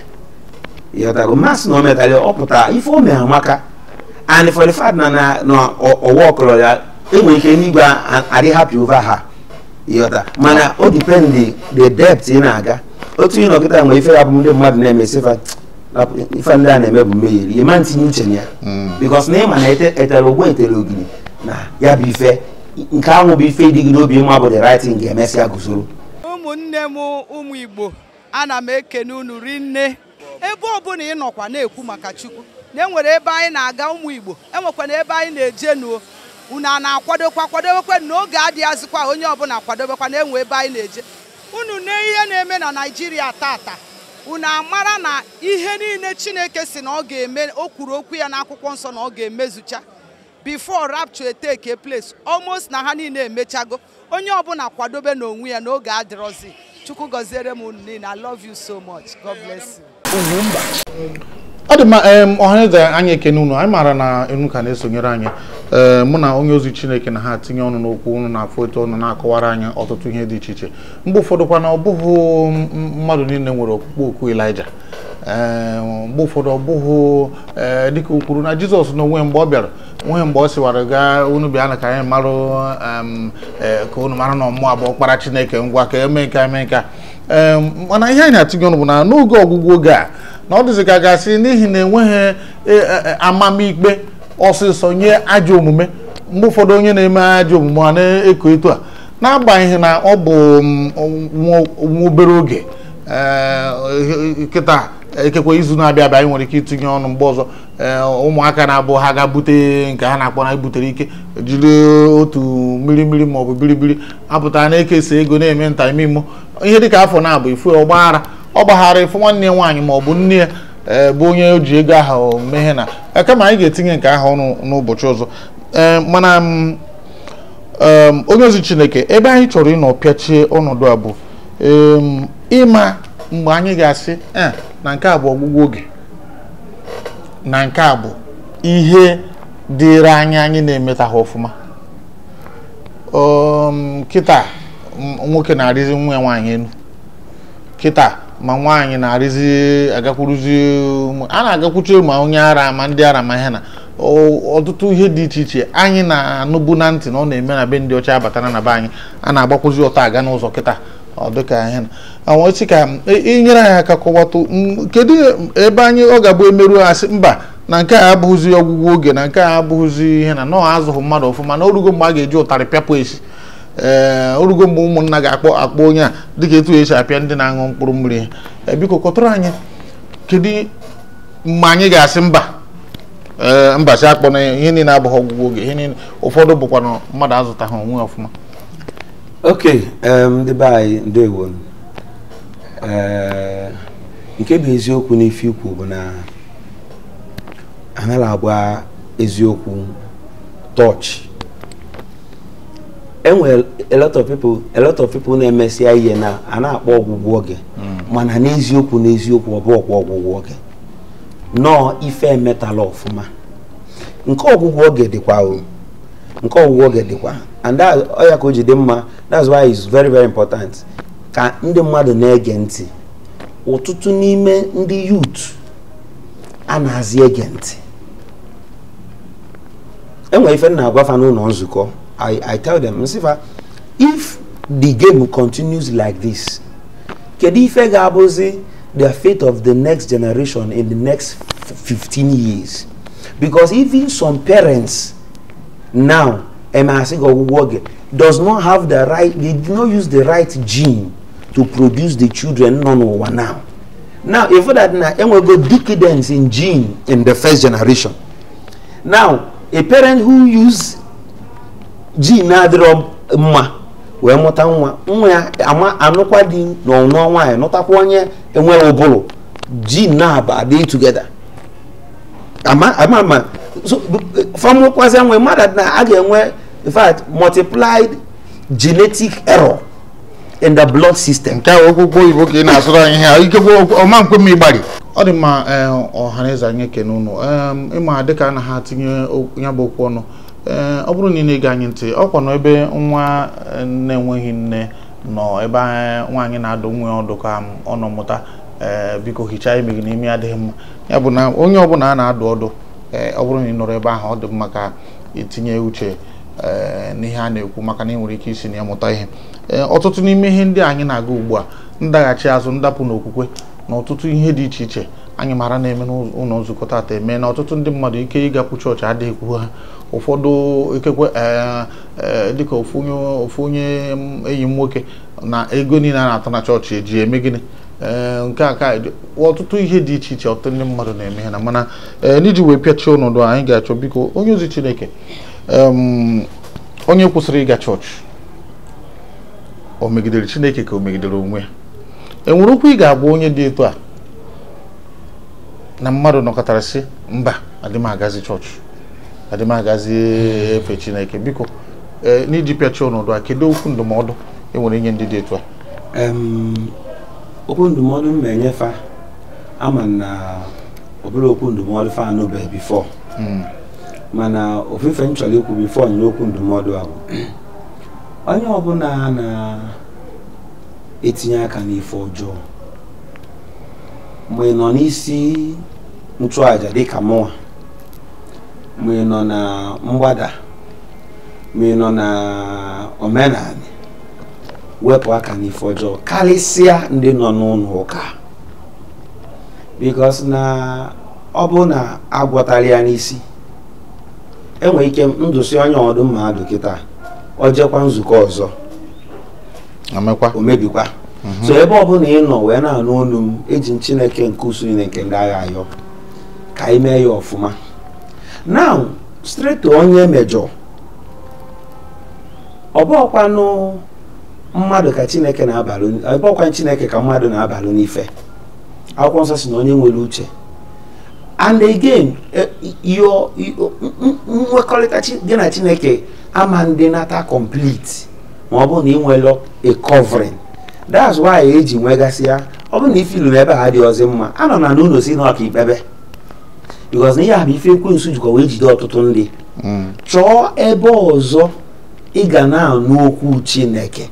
Ịghọtago? Mmasị na o metara, ọ pụtara ife o mere amaka, and for the fact na na ọwa ọkọrọ ya enwere ike n'igwe adị happy over ha. Ịghọta? Mana o depend the depth ị na-aga. Otu ị nọkịta nwere ife ya bụ ndị mmadụ na-eme sịfa ife ndị a na-eme bụ mmehie, ịma ntinye uche na ya, because na ịma na etere ụgbọ etere ogiri na ya bụ ife nke ahụ bụ ife dị gị n'obi ịma bụ the right thing ga-emesịa guzoro. Ụmụnne m ụmụ Igbo, ana m ekene unu rinne. Ebe ọbụla ị nọkwa na-ekwu maka Chukwu na enwere ebe anyị na-aga ụmụ Igbo, enwekwana ebe anyị na-eje nuo. Unu a na-akwadokwa kwadobekwe n'oge adịghịzikwa, onye ọbụla kwadobekwa na enwe ebe anyị na-eje. Unu na ihe na-eme na Naịjirịa tata, unu amara na ihe niile Chineke si na ọ ga-eme, o kwuru okwu ya n'akwụkwọ nsọ na ọ ga-emezucha before rapture take place, almost na ha niile emechago. Onye ọbụla kwadobe n'onwe ya n'oge adịrọzi. Chukwu gọziere m unu niile. I love you so much. God bless you. Ọ dị mma, ọhaneze anyị ekene unu. Anyị maara na unu ka na-esonyere anyị, mụ na onye ozi Chineke na ha tinye ọnụ n'okwu unu na-afụ etu ọnụ na-akọwara anyị ọtụtụ ihe dị iche iche. Mgbe ụfọdụ kwa na ọ bụghị mmadụ niile nwere okpukpe okwu Elijah, mgbe ụfọdụ ọ bụghị dịka o kwuru na Jizọs n'onwe mgbe ọ bịara nwe mgbe ọ sịwara gaa unu bịa na ka anyị marụ ka unu mara na ọmụmụ abụọ kpara Chineke ngwa ka eme nke eme nke a. Mana ihe anyị na-atinye ọnụ bụ na n'oge ọgwụgwụ oge a na ọ dịzị ka gasị n'ihi na enweghị amamikpe ọsịsọ nye ajọ omume. Mgbe ụfọdụ onye na-eme ajọ omume a na-eko etu a, n'agbanyeghị na ọ bụ nwa obere oge kịta, ekekwe izu na-abịa abịa anyị nwere ike itinye ọnụ mgbe ọzọ. Ụmụaka na-abụ ha ga-bute nke ha na-akpọ na ebutere ike jiri otu mmiri mmiri maọbụ biribiri apụta na-ekesa ego na-eme nta ime imo ihe dịka afọ na-abụ ifu ọgbaghara ọ gbaghara ifu nwanne ya nwaanyị maọbụ nne ya bụ onye o ji ego ahụ meghe na kama anyị ga-etinye nke ahụ ọnụ n'ụbọchị ọzọ. Mana onye ozi Chineke, ebe anyị chọrọ ịnọ pịachie ọnọdụ a bụ ịma mgbe anyị ga-asị na nke a bụ ọgwụgwụ oge, na nke a bụ ihe dịịrị anyị anyị na-emetaghị ọfụma. Kịta nwoke na-arịzi nwa ya nwaanyị elu, kịta ma nwaanyị na-arịzi agakwuruzi a na-agakwuche ma onye ara ma ndị ara ma ihe na ọtụtụ ihe dị iche iche anyị na-anụbu na ntị na ọ na-eme na be ndị ọcha abatara na be anyị, a na-agbakwụzi ọtọ aga n'ụzọ kịta ọ dịka ihe na anwụchi ka inyere anyị aka kọwatụ kedu ebe anyị ọ ga-abụ emerụ asị mba na nke a abụghịzi ọgwụgwụ oge, na nke a abụghịzi ihe na nọọ azụghị mmadụ ọfụma, na orugo mgbe a ga-eji ụtarị pịapụ esi, ee orugo mgbe ụmụnna ga-akpọ akpọ onye a dịka etu esi apịa ndị na-aṅụ mkpụrụ mmiri. Biko kọtụrụ anyị kedu mgbe anyị ga-asị mba mba si akpọ na ihe niile abụghị ọgwụgwụ oge, ihe niile ụfọdụ bụkwa na mmadụ azụtaghị onwe ọfụma. Ok, ndị be anyị ndewo. Nke bụ eziokwu n'ife ikwu bụ na anaghị agba eziokwu tọọchị. Enwere a lot of people na-emesịa ihe na a na-akpọ ọgwụgwụ oge, mana n'eziokwu n'eziokwu, ọ bụ ọkwa ọgwụgwụ oge nọọ ife emetala ọfụma. Nke ọgwụgwụ oge dịkwa o, nke ọgwụgwụ oge dịkwa, and that ọ ya ka o ji dị mma. That's why it's very very important ka ndị mmadụ na-ege ntị. Ọtụtụ n'ime ndị youth a na-azị ege ntị. Enwere ife m na-agwa fa n'ụlọ nzukọ. I tell them, nsị fa, if the game continues like this, kedu ife ga-abụzi the fate of the next generation in the next 15 years? Because even some parents now, emasị gị ọgwụgwọ oge, does not have the right, they did not use the right gene to produce the children nọ n'ụwa now. Now if that na enwego decadence in gene in the first generation, now a parent who use gene na-adịrọ mma wee mụta nwa, nwa ya ama anụkwa di na ọnụọ nwaanyị, nụtakwa onye enwere ụbụrụ, gene na-aba adị together, ama ama ama. So famụkwazị nwe mmadụ na a ga-enwe, in fact, multiplied genetic error in the blood system. Nke a okwukwo oyibo ka ị na-asụrụ anyị ihe a, ikekwe ọma nkwe m ịgbari. Ọ dị mma. Ee, ọha na eze, anyị ekene unu. Ịma dịka a na ha tinye ya bụ okwu ọnụ. Ee, ọ bụrụ na ị na-ege anyị ntị, ọkwa nọ ebe nwa na-enweghị nne nọ, ebe nwaanyị na-adụ nwa ya ọdụ ka ọ nọ mụta. Ee, biko hichaa imi gị n'imi adịghị mma. Ya bụ na onye ọbụla a na-adụ ọdụ, ee, ọ bụrụ na ị nọrọ ebe ahụ, ọ dị mma ka itinye uche ee n'ihe a na-ekwu, maka na ị nwere ike isi na ya mụta ihe. Ee, ọtụtụ n'ime ihe ndị anyị na-aga ugbu a, ndaghachi azụ, ndapụ n'okwukwe na ọtụtụ ihe dị iche iche anyị mara na-eme n'ụlọ nzukọ tata eme na ọtụtụ ndị mmadụ ike ịgakwu chọọchị adịghịkwu ha. Ụfọdụ ikekwe, ee ee, dịka ofu onye enyi m nwoke na ego niile a na-atụ na chọọchị eji eme gịnị? Ee, nke a ka ọtụtụ ihe dị iche iche ọtụtụ ndị mmadụ na-eme ha na. Mana ee, n'iji wee pịachie ọnọdụ a, anyị ga-achọ, biko, onye ozi Chineke, onye kwụsịrị ịga chọọchị, o megidere Chineke ka o megidere onwe ya? Enwere okwu ị ga-agwa onye dị etu a na mmadụ nọkọtara sị, "Mba, adị m agazi chọọchị, adị m agazi efe Chineke"? Biko, ee, n'iji pịachie ọnọdụ a, kedu okwu ndụmọdụ e nwere inye ndị dị etu a? Okwu ndụmọdụ m na-enyefa, ama na ọ bụrụ okwu ndụmọdụ fa anụbeghị before, mana ofufe m chọrọ ikwu before nye okwu ndụmọdụ a bụ, onye ọbụla na-etinye aka n'ife ọjọọ, mgbe ị nọ n'isi nchụaja dịka mụnwa, mgbe ị nọ na mgbada, mgbe ị nọ na omenala, wepụ aka n'ife ọjọọ, karịsịa ndị nọ n'ụlọ ụka, because na ọ bụ na agwọtara ya n'isi, enwere ike ndụsị onye ọdụ mmadụ kịta, ọ jekwa nzukọ ọzọ, amekwa. O mebikwa. So ebe ọbụla ị nọ wee na-anụ olu m, eji m Chineke nke usoro nke ndị agha ayọ ka anyị mee ya ọfụma. Now, straight to onye mejọ, ọ bụọkwanụ mmadụ ka Chineke na-abalụ, ebe ọkwa Chineke ka mmadụ na-abalụ n'ife. Akwụkwọ Nsọ si na onye nwere uche, and again, your nwekọrịta gị na Chineke ama ndị nata complete ma ọ bụrụ na ị nwere a covering. That's why eji nwegasị ya. Ọ bụrụ na ifilu na ebe a dị ọzọ mma, anọ na n'ụlọ si n'ọka ikpebe, because na ihe a bụ ife ekwensu jikwa wee jide ọtụtụ ndị. Chọọ ebe ọzọ ị ga na-anụ okwu Chineke.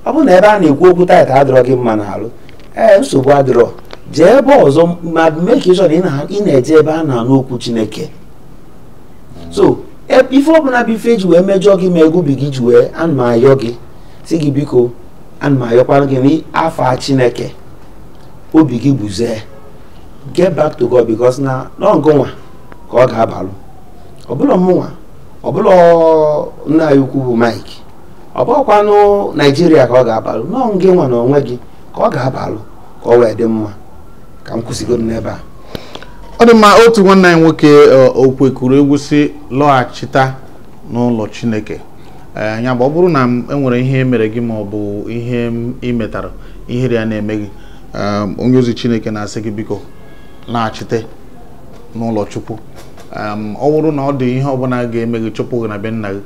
Ọ bụrụ na ebe a na-ekwu okwu tithe adịrọ gị mma n'alụ, ee, nsogbu adịrọ, jee ebe ọzọ, ma make sure na ị na-eje ebe a na-anụ okwu Chineke. So ife ọbụla bụ ife eji wee mejọ gị, ma ego bi gị ji wee, ana m ayọ gị, si gị biko, ana m ayọkwara gị n'afa Chineke, obi gị gbuzee, get back to God, because na n'ọgụnwa ka ọ ga-abalụ. Ọbụla mụnwa, ọbụla nna anyị ukwu bụ Mike, ọ bụrụkwanụ Naijiria ka ọ ga-abalụ, nọọ ngị nwa na onwe gị ka ọ ga-abalụ, ka ọ wee dị mma. Ka m kwụsịgodu n'ebe a. Ọ dị mma. Otu nwanne anyị nwoke o kwekuru egwu si lọghachita n'ụlọ Chineke. Ee, ya bụ, ọ bụrụ na m enwere ihe mere gị ma ọ bụ ihe m ị metara ihere ya na-eme gị, onye ozi Chineke na-asị gị, biko laghachite n'ụlọ Chukwu. Ọ bụrụ na ọ dị ihe ọbụla ga-eme gị chụpụ gị na be nna gị.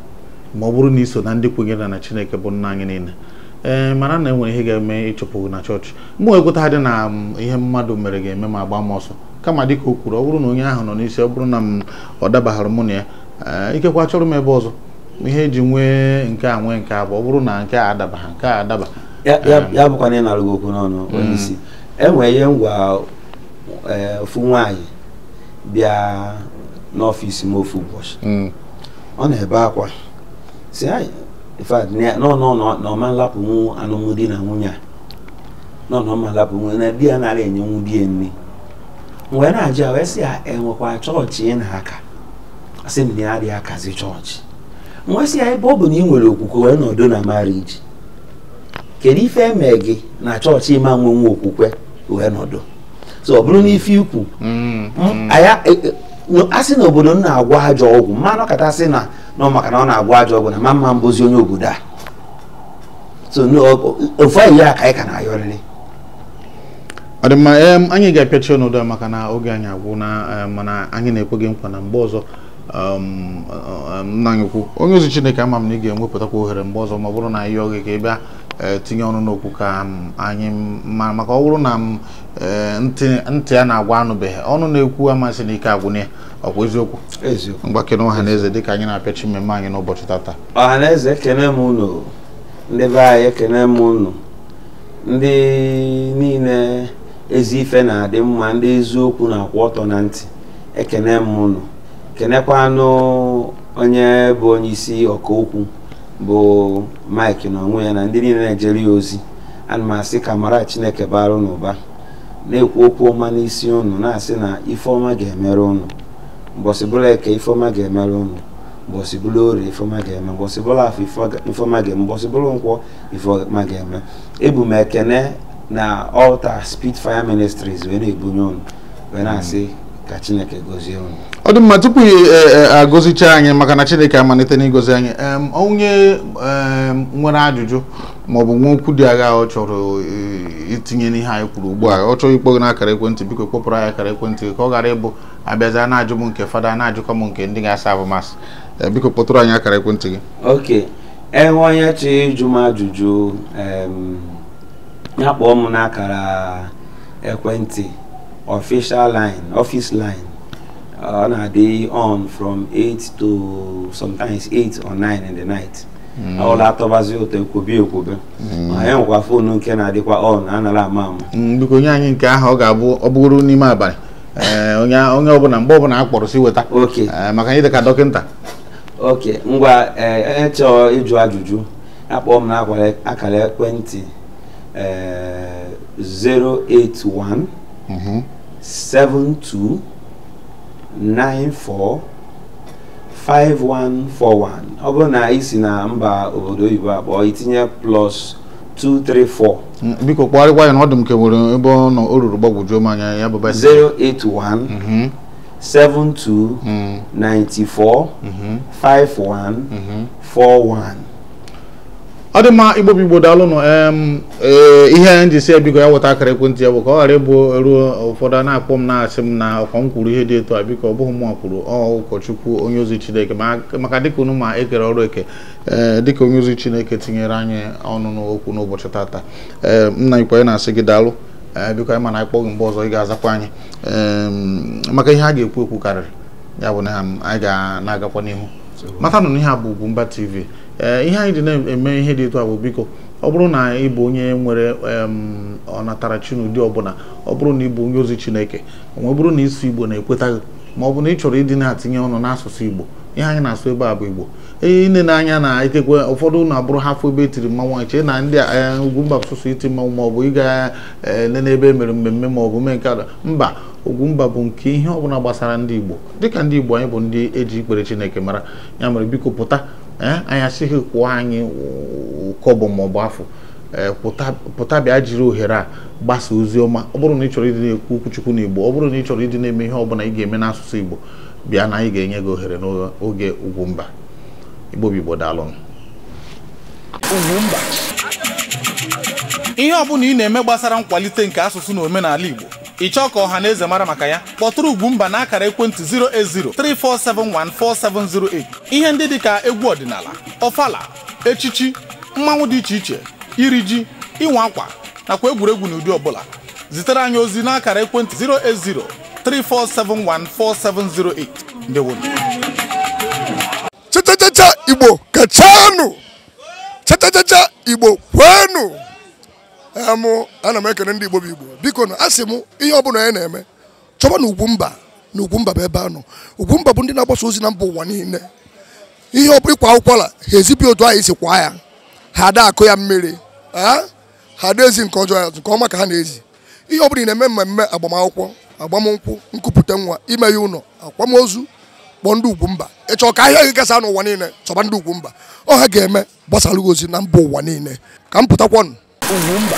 Ma ọ bụrụ na iso na ndị kwenyere na Chineke bụ nna anyị niile, ee, mara na enwere ihe ga-eme ịchụpụ na chọọchị. Mgbe ekweta dị na ihe mmadụ mere ga-eme ma agba m ọsọ, kama dịka o kwuru, ọ bụrụ na onye ahụ nọ n'isi, ọ bụrụ na m ọ dabaghara mụ na ya, ikekwe achọrọ m ebe ọzọ. Ihe eji nwee nke a nwee nke a bụ ọ bụrụ na nke a adaba, nke a adaba. Ya bụkwa na ị na-alụ gị okwu n'ọnụ onye isi. Enwere ihe ngwa ofu nwaanyị bịa n'ọfịs m ofu ụbọchị, ọ na-ebe akwa si na ọma nlapụ alụmdi na nwunye a, nọ na ọma nlapụ nwunye na di ya nara enye nwu di ya nri. Wee na-ajụ ya wee sị ya, enwekwa chọọchị ị na-aka? Asị m na ya adịghị akazi chọọchị. Wee sị ya, ebe ọ bụ na ị nwere okwukwe wee nọdụ na marriage, kedu ife eme gị na chọọchị ịma nwe nwe okwukwe wee nọdụ? So ọ bụrụ na ife ikwu a sị na obodo m na-agwọ ajọ ọgwụ, mmanụ kachasị na nọ maka na ọ na-agwọ ajọ ọgwụ na mma mbozi onye obodo a. So ofu anyị ya ka anyị ka na-ayọrịrị. Ọ dị mma, anyị ga-apịachi ọnọdụ a maka na oge anyị agwụ na, mana anyị na-ekwe gị nkwa na mgbe ọzọ, nna anyị kwu onye ozi Chineke, ama m na ị ga-enwepụtakwa ohere mgbe ọzọ ma ọ bụrụ na anyị yọọ gị ka ị bịa tinye ọnụ n'okwu ka anyị ma, maka ọ bụrụ na ntị a na-agwa anụbeghị, ọnụ na-ekwu amasị na ike agwụna ya. Ọkwa eziokwu? Eziokwu. Mgbakene ọha na eze dịka anyị na-apịachi mmemme anyị n'ụbọchị tata. Ọha na eze, ekene m unu. Ndị be anyị, ekene m unu. Ndị niile ezi ife na-adị mma, ndị eziokwu na-akwụ ọtọ na ntị, ekene m unu. Kenekwanụ onye bụ onye isi ọkaokwu bụ Mike na onwe ya na ndị niile na-ejere ya ozi. Ana m asị ka mara Chineke bara n'ụba, na-ekwu okwu ọma n'isi unu, na-asị na ife ọma ga-emere unu mbọsị bụla eke, ife ọma ga-emere unu mbọsị bụla orie, ife ọma ga-eme mbọsị bụla afọ, ife ọma ga-eme mbọsị bụla nkwọ, ife ọma ga-eme. Ebu m ekene na altar Spitfire Ministries wee na-ebunye unu, wee na-asị ka Chineke gozie unu. Ọ dị mma. Tupu agọzicha anyị, maka na Chineke amalite n'ịgọzi anyị, onye nwere ajụjụ maọbụ nwa okwu dị agha ọ chọrọ itinye n'ihe anyị kwuru ugbu a, ọ chọrọ ikpọ gị n'akara ekwentị, biko kpọpụrụ anyị akara ekwentị ka ọ ghara ịbụ abịaza na-ajụ m nke fada, na-ajụkwa m nke ndị ga-asa abụ masị. Biko kpọtụrụ anyị akara ekwentị gị. Ok, enwe onye chọrọ ịjụ m ajụjụ, ya kpọọ m n'akara ekwentị official line, office line. Ọ na-adị on from 8 to sometimes 8 or 9 in the night. Ọ na-atọbazi ụtọ ekwobe ekwobe. Ma e nwekwa foonu nke na-adịkwa on, anara ama ama. Biko onye anyị nke ahụ ọ ga-abụ ọ bụrụ n'ime abalị, onye onye ọbụla mgbe ọbụla a kpọrọ si weta. Ok. Maka anyị dịka dọkịta. Ok, ngwa, onye chọrọ ịjụ ajụjụ akpọọ m na akara ekwentị 081 72 94 5141. Ọ bụrụ na ị si na mba obodo oyibo akpọ, itinye plus 234. Biko kpọgharịkwa ya na ọ dị m ka nwere ebe ọ nọ o ruru gbagwojuo m anya ya bụ 081 72 94 51 41. Ọ dị mma. Igbo bụ Igbo, daalụnụ. Ee, ihe anyị ji si ya biko ya weta akara ekwentị ya bụ ka ọ ghara ịbụ ruo ụfọdụ a na-akpọ m na-asị m na ọkwa m kwuru ihe dị etu a. Biko, ọ bụghị mụ kwuru, ọ ụkọchukwu onye ozi Chineke, maka dịka unu ma ekere ọrụ eke, ee, dịka onye ozi Chineke tinyere anyị ọnụ n'okwu n'ụbọchị tata. Ee, nna ikwe na-asị gị daalụ. Ee, biko, anyị ma na akpọ gị mgbe ọzọ ị ga-azakwa anyị, maka ihe a ga-ekwu ekwu karịrị ya bụ na anyị ga na-agakwa n'ihu. Matanụ na ihe a bụ Ugwumba TV. Ee, ihe anyị ji na-eme ihe dị etu a bụ, biko, ọ bụrụ na ị bụ onye nwere ọnatarachi n'ụdị ọbụla, ọ bụrụ na ị bụ onye ozi Chineke, ọ bụrụ na ịsụ Igbo na-ekweta gị, ma ọ bụ na ị chọrọ ịdị na-atinye ọnụ n'asụsụ Igbo, ihe anyị na-asụ ebe a bụ Igbo. Ee, ine n'anya na ikekwe ụfọdụ na-abụrụ ha afọ ebe etiri mmanwụ, chee na ndị Ugwumba sụsụ iti mmanwụ, ma ọ bụ ịga nene ebe e mere mmemme, ma ọ bụ mee nke a. Mba, Ugwumba bụ nke ihe ọbụla gbasara ndị Igbo. Dịka ndị Igbo, anyị bụ ndị eji ikpere Chineke mara. Ya mere, biko pụta. Ee, anyị asịghị kwụọ anyị kọbọ maọbụ afọ. Ee, pụta bịa jiri ohere a gbasa ozi ọma. Ọ bụrụ na ị chọrọ ịdị na-ekwu okwuchukwu n'Igbo, ọ bụrụ na ị chọrọ ịdị na-eme ihe ọbụla ị ga-eme n'asụsụ Igbo, bịa na anyị ga-enye gị ohere n'oge Ugwumba. Igbo bụ Igbo, daalụnụ. Ugwumba, ihe ọbụla ị na-eme gbasara nkwalite nke asụsụ na omenala Igbo. Ị chọọ ka ọha na eze mara maka ya, kpọtụrụ Ugwumba na akara ekwentị 08034714708. Ihe ndị dịka egwu ọdịnala, ọfala, echichi, mmanwụ dị iche iche, iri ji, ịnwa akwa nakwa egwuregwu n'ụdị ọbụla. Zitere anyị ozi n'akara ekwentị 08034714708. Ndewonu. Chachachacha Igbo kachanụ, chachachacha Igbo kwenu. Ana m ekene ndị Igbo bụ Igbo. Biko na asị m ihe ọbụla anyị na-eme, chọba na Ugwumba, na Ugwumba bụ ebe anọ. Ugwumba bụ ndị na-agbasa ozi na mba ụwa niile. Ihe ọ ịkwa ụkwara ha ezipụ otu anyị si kwa ya, ha ada akụ ya mmiri, ha ada ezi nke ọjọọ ya nke ọma ka ha na-ezi. Ihe ọbụla ị na-eme, mmemme agbamakwụkwọ, agbamnkwụ, nkupụta nwa, ime ya ụlọ, akwamozu, kpọọ ndị Ugwumba. Ịchọ ka ahịa gị gasa n'ụwa niile, chọba ndị Ugwumba. Ọ ha ga-eme gbasara ozi na mba ụwa niile. Ka m pụtakwanụ Ugwumba.